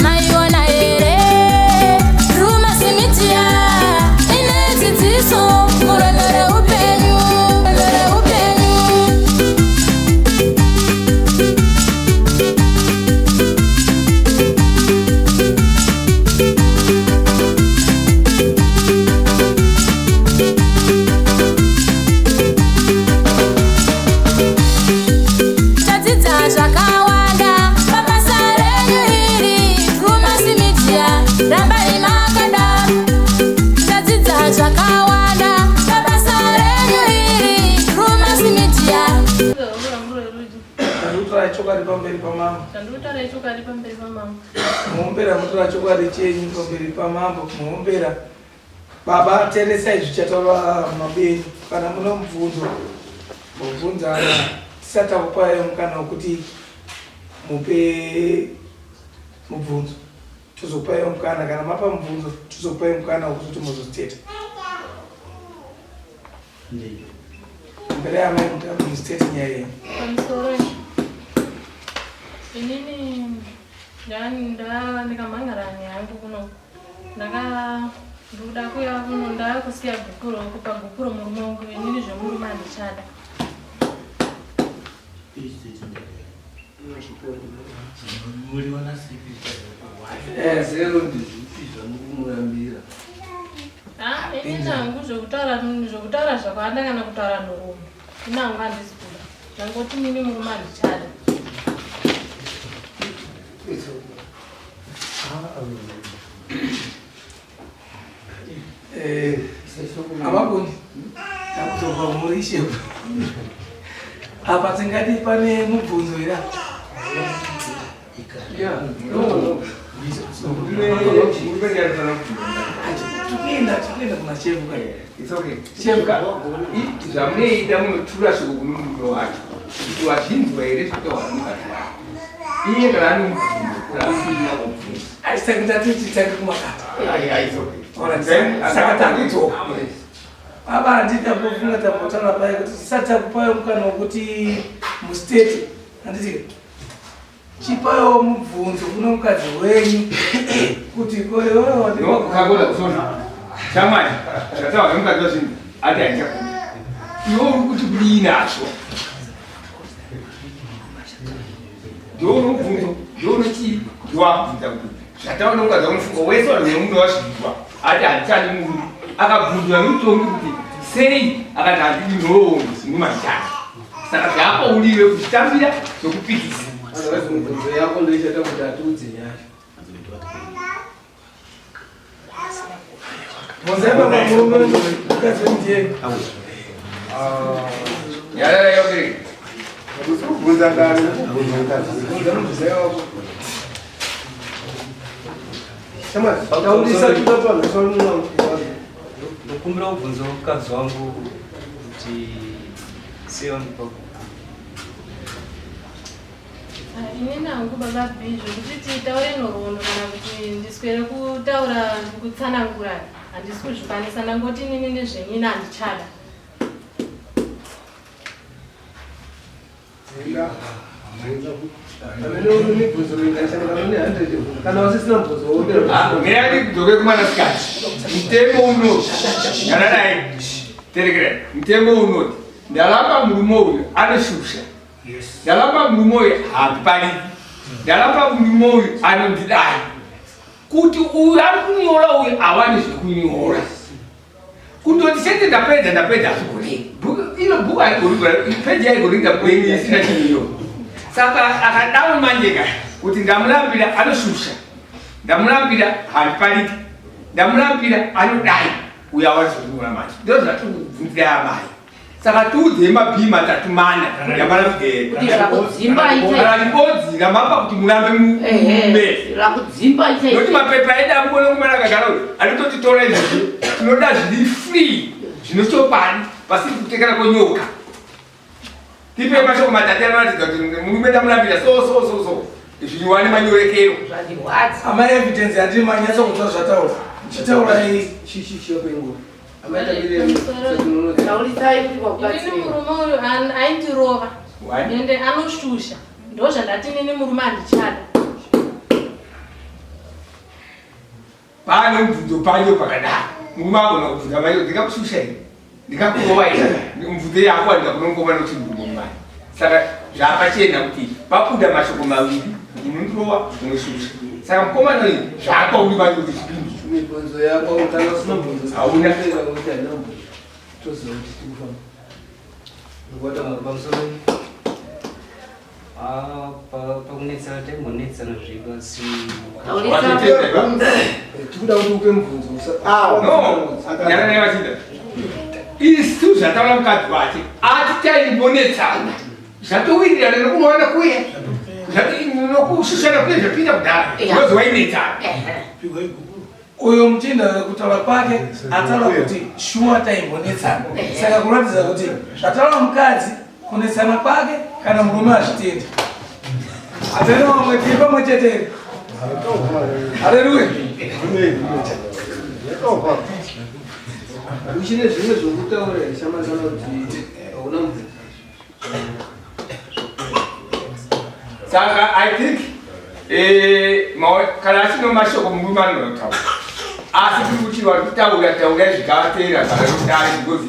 Maiona here Drewmas Media ine dzidziso murwendo reupenyu rwendo reupenyu. Tadzidza zvakawanda pabasa renyu iri Drewmas Media rambai makadaro. Tadzidza zvakawanda pabasa renyu iri Drewmas Media. Ndikutaura chokwadi pamberi pamambo. Ndikutaura chokwadi pamberi pamambo. Muombera mutora chokwadi chenyu pamberi pamambo. Muombera. Baba teresai zvichataura mabenyu. Kana mune mubvunzo mubvunzana tisati takupai mukana wekuti mupe mubvunzo. Tozokupai mukana kana mapa mubvunzo tozokupai mukana wekuzoti muzoziteta. Mbere amai mustate nyaya yenyu. Pamusoro inini nda ndikamhangara nyaya yangu kuno ndaka ndikuda kuya kuno ndakusiya gupuro kupa gupuro murume wangu inini zvemurume handichada. Zero ndezvipi zvamukumurambira? Ini nangu zvekutaura zvekutaura zvakawanda kana kutaura nhoroondo ini hangu handisi kuda ndangoti nini murume handichada. Eh, Amakuni takuzobva muri shefu apa tingati pane mubvunzo here tikuenda tikuenda kuna shefu ka It's okay. Shefu ka zvamunoita munotura shoko kune murume wacho kuti wazvinzwa here zvekutaura nemukadzi wako iye kana ane mubvunzo kana asina kubvunza aisaki tati titange kumakata saka takudzoka baba handiti tambofunga tambotaura paye kuti tisati takupayo mukana wekuti mustate handiti chipayo mubvunzo kune mukadzi wenyu kuti koiwewe shamwari zvataura nemukadzi wazvinhu ati handichakuda iwe uri kuti kudii nazvo ndounobvunzo ndounochii ndowakubvunza kuti zvataona mukadzi wamufunga wese vanhu vemuno wazvinzwa ati handichadi murume akabvunzwa nemutongi kuti sei akati handidi nhoroondo zimwe machana saka zvaapauriwe kuzvitambira zvokupikisa Otherwise mibvunzo yako ndoichaita kuti atiudze nyaya. Bvunzai baba murume mukadzi wenyu ndiye. nyarara yokereke Kubvunza ndani nekubvunza mukadzi. Bvunza mubvunzai wako. Shamwari, taurisa tutatu vanhu vese vari muno. Ndokumbira kubvunza mukadzi wangu kuti sei wandipa Ini nangu baba B zvekuti titaure nhoroondo kana kuti ndiswere kutaura kutsanangura handisi kuzvikwanisa ndangoti inini nezvenyina handichada. Amene uri mibvunzo mingaisana kana une 100 kana usisina mubvunzo wombera. Mirani kudzoke kumanasikati mutemo unoti nyararai terekerai mutemo unoti ndaramba murume uyu anoshusha ndaramba murume uyu hapariki ndaramba murume uyu anondidai kuti uyu ari kunyora uyu awani zvekunyora kundoti chete ndapedza ndapedza hazvigoni ino bhuku haigoni peji haigoni kuita bwengi isina chinyo saka akadaro manje ka kuti ndamurambira anoshusha ndamurambira handipariki ndamurambira anodai uyo awani zvekunyora manje ndo zvatiri kubvunzira amai saka tiudzei mabhii matatu mana Kuti zvakudzimba ite. yamarambodzi ramapa kuti murambe mume Rakudzimba ite. nokuti mapepa edu amukone kumana akagara uyu anototitora izvozvo tinoda zviri free zvinochokwadi pasiri kutekana kwenyoka tipe mashoko matatu anoratidza kuti murume ndamurambira so so so so. Zviwane manyorekero. Zvandirwadza. Amai evidence yandiri manyatsa kutsva zvataura. Chitaurai. Chichi chiyopengo. Amai tabire satinonotsa. Taurisai kuti Inini kwakubatsirei. murume uyu aindirova Wani? ende anoshusha, ndo zvandati nini murume handichada. Pane mubvunzo pacho pakadaro. Murume agona kubvunza mai, ndikakushusha here? Ndikakurova here? Mubvunzo yako andika kunongoma nochigumo mai. Saka zvapachena kuti pabuda mashoko maviri, unondirova, unoshusha. Saka mukomana uyu zvaakwauri vacho kuti chipindu. Mibvunzo yako kana usina mubvunzo. Hauna. Kuti haina mubvunzo. Toziva kuti tiri kufamba. Ndikuata Pamusoro pakunetsana taimbonetsana zvedu asi Taurisa. Tikuda kuti upe mubvunzo. No, nyana naye vachinda. Isu zvataura mukadzi wache, ati taimbonetsana. Zvatowirirana nokurowana kuya. Nokushushana kuya zvapinda kudhara. Unozi wainetsana. Uyo muchinda kutaura kwake ataura kuti shuwa taimbonetsana. Saka kuratidza kuti zvataura mukadzi kunetsana kwake kana murume azvitendi. Atene vamwe tiri pamwe chete here? Haleluya. Uchine zvimwe zvokutaura here shamazana kuti hauna mubvunzo? Saka I think kana asino mashoko murume anonotaura. Asi tiri kuti vari kutaura taura zvikateera kana kudai because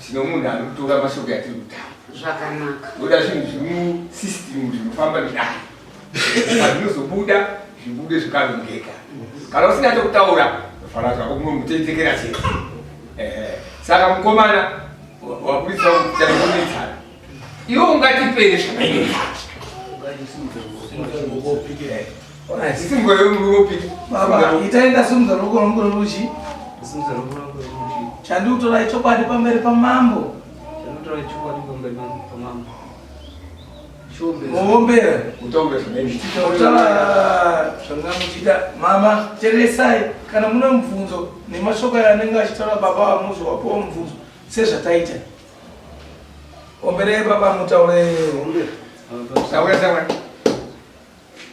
tino munhu ari kutora mashoko yatiri kutaura. Zvakanaka. Ndoda zvinhu zviri musystem zvinofamba nedai. Pazvinozobuda zvibude zvakarongeka. Kana usina chokutaura fara zvako kumwe mutendekera chete. Saka mukomana wabudisa kuti tainetsana. Iwe ungatipere zvakainetsana. Simuka murume upike. Baba, itai ndasimudza ruoko rwangu rworudyi. Simudza ruoko rwangu rworudyi. Chandikutorai chokwadi pamberi pamambo. Chandikutorai chokwadi pamberi pamambo. Muombera. Utaure zvamainetsana. Kutaura zvanga muchiita mama cheresai kana mune mubvunzo nemashoko anenge achitaura baba vamuzowapiwa mubvunzo sezvataita. Omberei baba mutaure. Taura taura.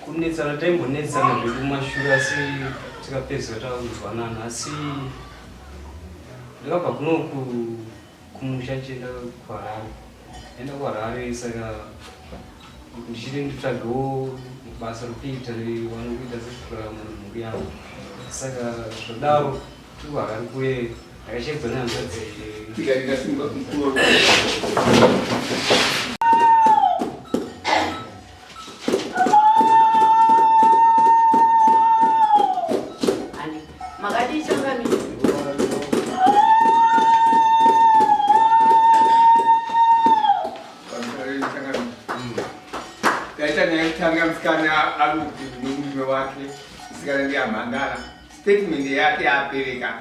Kunetsana taimbonetsana zvedu kumashure asi tikapedzwa takunzwanana asi ndakabva kunoku kumusha chienda kuHarare. Ndaenda kuHarare saka ndichiti nditsvagewo basa rokuita riwane kuita sekurarama nemhuri yangu. Saka zvadaro tiri kuHarare kuye ndakashedzwa nehanzvadzi Tikati simuka mukuru. Ani. Makadii changamire? Taita nyaya yekutanga musikana ari nomurume wake, musikana ndiye amhangara. Statement yake yapereka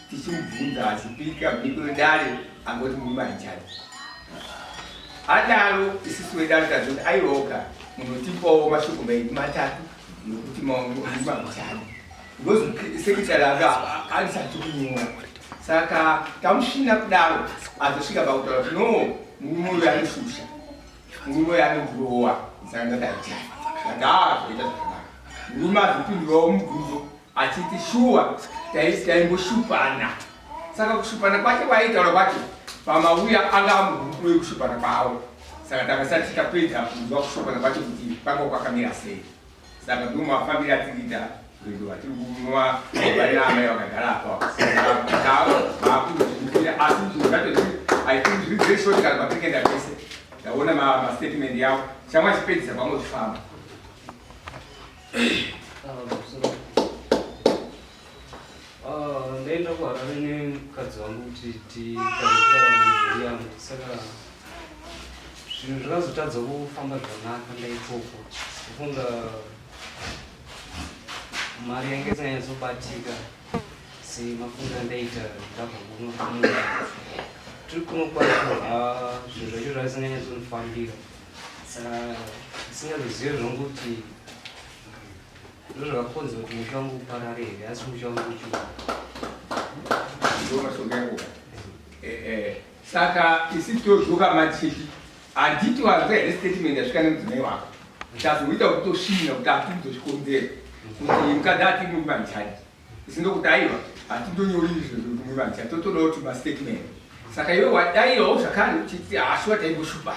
tichimubvunza achipika mhiko yedare angoti murume haichadi. Adaro isusu vedare tazoti aiwoka munotipawo mashoko mairi matatu nokuti murume haichadi. Because secretary anga arisati kunyora. Saka tamusvina kudaro azosvika pakutaura kuti no murume uyu anoshusha. Murume uyu anokurowa saka ndati haichadi. Saka zvoita zvakanaka. Murume azopindurawo mubvunzo achiti shuwa taimboshupana. Saka kushupana kwacho kwaitaura kwacho pamauya anga amuhurukuro yekushupana kwavo. Saka takasati tapedza kunzwa kushupana kwacho kuti kwanga kwakamira sei. Saka ndo mafambiro atiri kuita rwendo rwatiri kunwa vana amai vakagara apa. Vaakuzvipira asi zvinhu zvacho zviri I think zviri very short kana patiri kuenda pese. Ndaona mastatement yavo. Chamwa chipedzisa pamwe uchifamba. Pamusoro. Ndaenda kuHarare nemukadzi wangu kuti titaure mhuri yangu saka zvinhu zvakazotadza kufamba zvakanaka ndaikoko kufunga mari yange isinganyatsobatika semafungo andaita ndabva kuno kumusha tiri kuno kwacho zvinhu zvacho zvaisinganyatsonifambira saka ndisingazozive zvangu kuti ndozvakakonzera kuti musha wangu uparare here asi musha wangu uchiwa. Ndo mashoko yangu. Saka isi todzoka machiti handiti wanzwa here statement yasvika nemudzimai wako. Tazoita kuti tosvina kuti atiudze chikonzero kuti mukadzi ati murume handichadi. Isu ndokuti aiwa hatindonyori izvozvo kuti murume handichadi totodawo kuti mastatement. Saka iwe wadairawo zvakare uchiti haashuwa taimboshupa.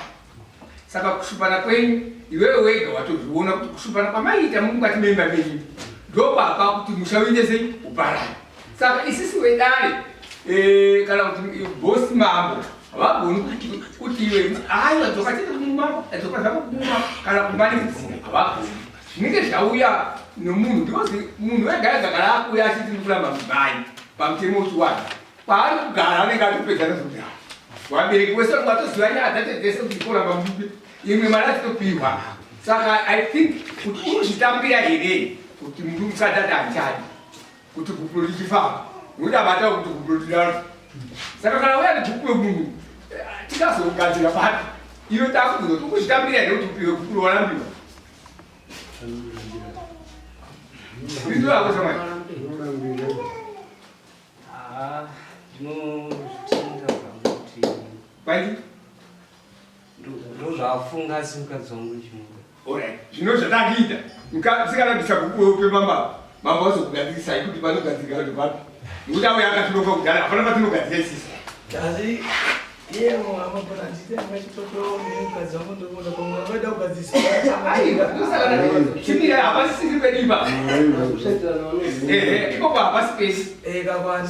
Saka kushupana kwenyu iwewe wega watozviona kuti kushupana kwamaiita muri mukati memba menyu ndopapa kuti musha uite sei uparare. Saka isisi wedare eh, kana kuti eh, bosi mambo havagoni kuti iwe aiwa dzoka chete kumuma dzoka zvako kumuma kana kumanikidzira havagoni zvinenge zvauya nomunhu because munhu wega ega kana akuuya achiti ndikuramba mudzimai pamutemo wechiwanhu Paari kugara anenge atopedza nezvekugara. Vabereki wese vanenge vatoziva nyaya dzacho dzese kuti koramba murume. Imwe mari achitopihwa. Saka I think kuti unozvitambira here kuti murume mukadzi ati handichadi kuti gupuro richifamba. Nokuti abata kuti gupuro ridaro. Saka kana uya negupuro munhu eh, tikazogadzira papi. Iyo takubvunza kuti ukuzvitambira here kuti upiwe gupuro warambiwa. Ndizvo hako shamwari. Ah, ndinozvitenda zvangu kuti Kwai? Ndozvaafunga asi mukadzi wangu ndichimuda. Alright. Zvino zvatakuita. Musikana bvisa bhuku upe mama. Mama vazokugadzirisai kuti panogadzirika kuti papi. Nekuti auya akatironga kudhara hapana patinogadzira isisi. Asi iye amagona achiti angachitopewa mukadzi wangu ndokuona pamwe angaida kugadzirisa. Aiwa, ndosaka ndati chimira hapasisiri pedu ipapo. Ehe, ipopo hapasi pesi. Eh, kakwani.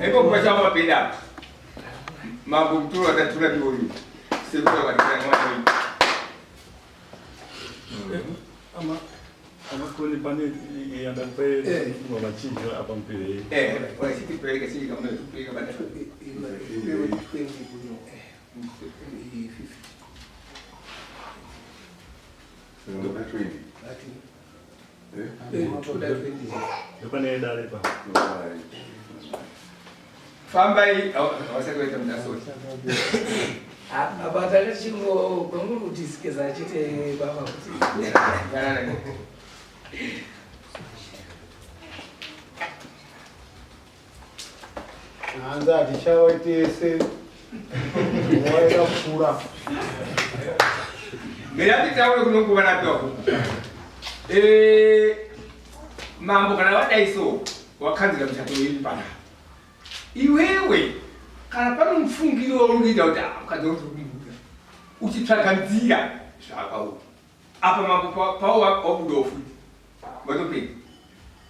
Ipopo pachava pedu apa. Mambo mutoro watatura ndiwoyu. Sekuru wakatura mwana uyu. Ama amakoni pane yandakupe vachinja apa mupirei. Eh, wachitipeleka chii kamwe tupeleka bada. Pane dare pa. Fambai awasati waita mudasoti. Apa tanga tichingo kwanguri kutisikeza chete baba kuti. Hanzi hatichawa tese nguva yakapfuura. Mira titaure kunonguva napiwa kuku. Eh, mambo kana wadai so wakanzira muchato wenyu panapa. Iwewe kana pane mufungiro wauri kuita kuti ah, mukadzi wangu tiri kumubuda uchitsvaga nzira zvakwauri. Apa mambo pawo wabudawo futi watopedza.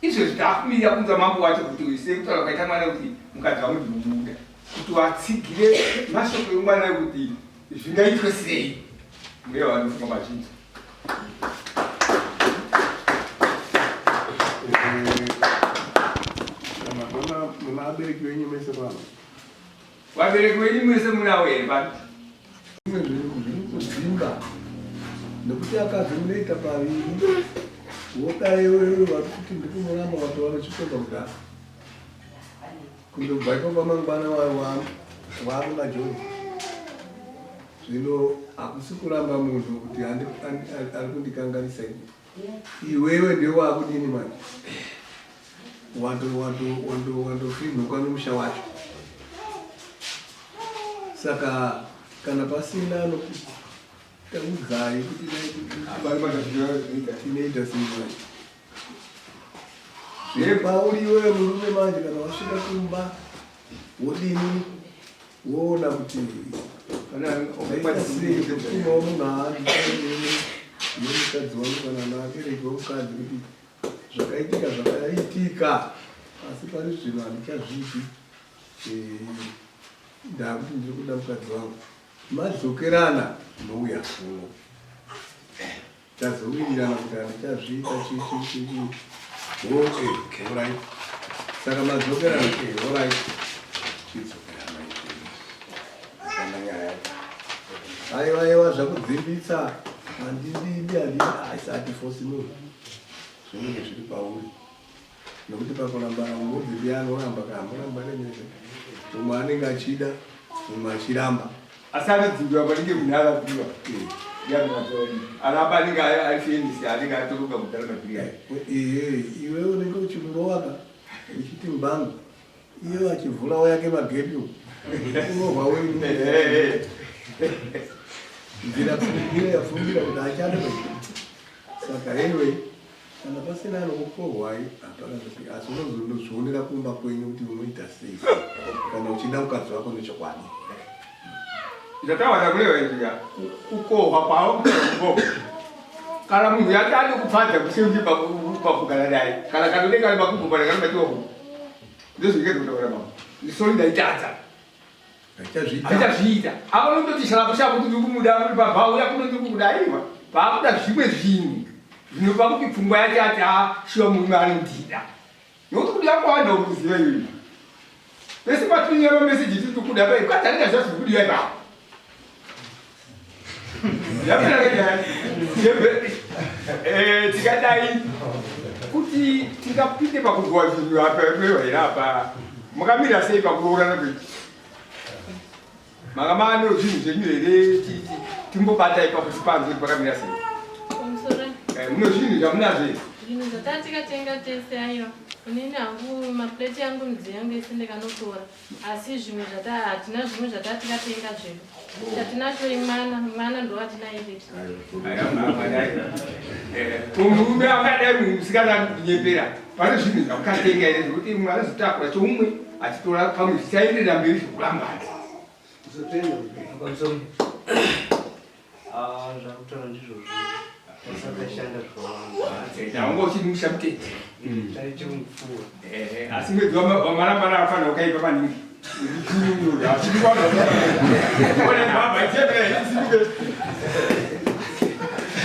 Izvezvi takumirira kunzwa mambo wacho kuti uyu sekutaura kwaita mwana kuti mukadzi wangu ndinomuda kuti watsigire mashoko emwana ekuti zvingaitwe sei mbuya vanofunga mazhinji. Muna vabereki venyu mese pano. Vabereki venyu mese munawo here pano? Zviri kudzimba nekuti akadzi munoita paviri wodai wewe vari kuti ndikumuramba watova nechikomba kudaro kundobva ikoko mangwana waakuna John Zvino hakusi kuramba munhu kuti ari kundikanganisa ini. Iwewe ndiwe waakudini manje? Wando wando wando wandofinhuka nomusha wacho. Saka kana pasina anokutaudzai kuti tinoita sei manje? Zviri pauri iwewe murume manje kana wasvika kumba wodini? Woona kuti kumawo munhu haandii nemukadzi wangu kana naabereki wemukadzi kuti zvakaitika zvakaitika asi pari zvino handichazviiti eh, ndakuti ndiri kuda mukadzi wangu madzokerana nouya kuno Tazowirirana kuti handichazviita chichichichi. Okay, alright. Saka madzokerana eh, alright. Chidzokerana Kana nyaya. Aiwa aiwa zvakudzimbitsa handididi handidi asi hatifosi munhu. Zvinenge zviri pauri. Nokuti pakuramba mudzi ndiye anoramba kana muramba nemese. Mumwe anenge achida, mumwe achiramba. Asi anodzimbiwa panenge munhu arapiwa. Aramba anenge achiendesa anenge atoroga kudhara mabhiri ayo. Ehe, iwe unenge uchimurova ka uchiti mbangu. Iye achivhurawo yake magepi. Unohwa wewe. Nzira pfumbira yapfumbira kuti achada. Saka anyway, kana pasina anokukohwai hapana kuti, asi unozondozvionera kumba kwenyu kuti unoita sei kana uchida mukadzi wako nechokwadi. Zvatawana kureva izvi kukohwa kwavo kukohwa. Kana munhu yati ade kupfadza kusenzi pakugara naye, kana kanode kana makugumana kana matiwa ku. Ndozvinge kutaura mama. Ndisori ndaitadza. Achazviita. Ava unondoti shalapo shako kuti ndikumuda uri pabva uya kuno ndikukuda aiwa. Paakuda zvimwe zvinhu zvinopa kuti pfungwa yake ati a shuwa murume anondida. Nokuti kuda kwawanda ukuziva iyoyo. Pese patinonya mameseji tiri kuda pai kwatarika zvazvo zviri kudiwa ipapo. Eh, tikadai kuti tingapinde pakugowa zvinhu apa here apa makamira sei pakuroorana kwedu manga maane zvinhu zvenyu here timbobata ipapo tipanze kuti pakamira sei eh, mune zvinhu zvamunazvo here zvinhu zvatatikatenga tese aiwa inini hangu mapleti yangu midziyo yangu yese ndikanotora asi zvimwe zvata hatina zvimwe zvatatikatenga zvedu chatinacho imwana mwana ndoatinaye chete. Murume akadai musikana kunyepera pane zvinhu zvamukatenga here zvekuti mumwe anozotakura choumwe achitora pamwe zvichaenderera mberi zvekurambana. Ah, zvakutaura ndizvozvo tasakashanda zvakawanda Wanga uchimusha mutete. Taite mupfuwa. Eh, asi mwedzi wamarambana afanira ukaipa maningi.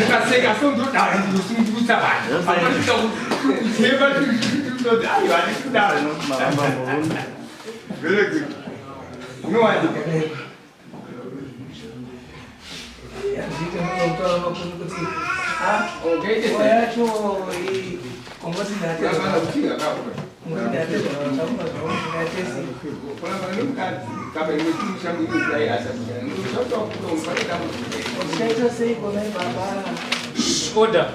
Ukaseka so ndodaro ndinosunungurutsa vanhu. Apaita kuchema ndinoti aiwa handisi kudaro. Very good. Unowanika. Yacho ungoti ndatechaita sei kona baba Order.